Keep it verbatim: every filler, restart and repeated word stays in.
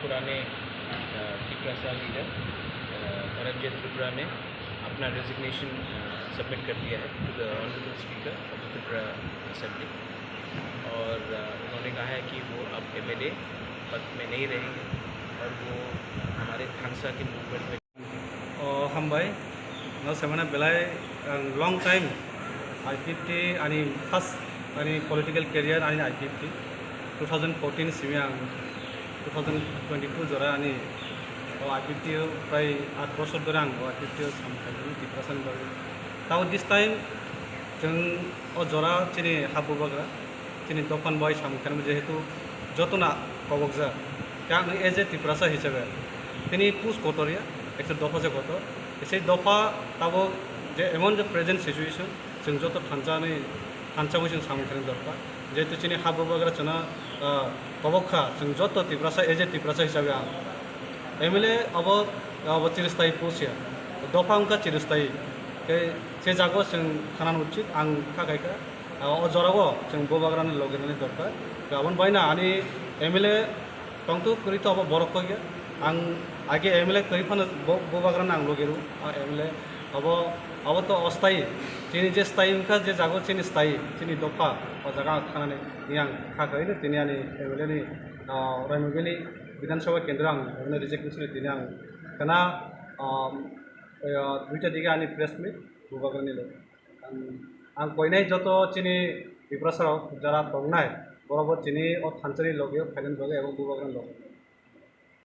पुराने, अ, तिपरासा लीडर, अ, धनंजय त्रिपुरा ने अपना रेजिग्नेशन, अ, सबमिट कर दिया है to the honourable speaker of the Tripura assembly. और, अ, उन्होंने कहा है कि वो अब एमएलए पद में नहीं रहेंगे और वो हमारे थानसा के मूवमेंट में O hambai, no semana belai, ang long time I P F T ani first ani political career ani I P F T two thousand fourteen simi ang two thousand twenty-two jora ani o I P F T o prai aat bosor dhore ang o I P F T o samung khaimani Tiprasa ni bagwi. Tamo this time chwng o jora chini ha bubagra chini dophani bai samung khainai jehetu jotono kobokjak. Khe ang as a Tiprasa hisabe tini post kotor ya, ekta dopha se kotor. Sei dopha tabuk je emon je present situation, chwng joto thansa ni, thansa bai chwng samung khainai dorkar. Jehetu chini ha bubagra chwngno, ah, kobok kha, chwng joto Tiprasa as a Tiprasa hisabe ang M L A abo, abo chiristai post ya. Dopha wngkha chiristai. Tei se jago chwng khanani uchit ang kha khaikha. Ah, o jorao chwng bubagrano logi rwna dorkar. Aboni baino ani M L A tongtwk kwrwi to abo borok kok ya. Ang age M L A kwrwi phano bo-, bubagrano ang logi rw, ah, M L A. Abo, abo to ostai. Chini je stai wngkha, je jago chini stai, chini dopha, o jaga ang khanani, ni ang kha khaino tini ani M L A ni, ah, Raimabili Bidhan Sabha Kendro ang reject wngwi tini ang khana, ah, eh, duita dige ani press meet bubagrani logi. Ang, ang koinai joto chini Tiprasa rok jara tongnai, borok bo chini o thansani logi o phainani bagwi abo bubagrani logi.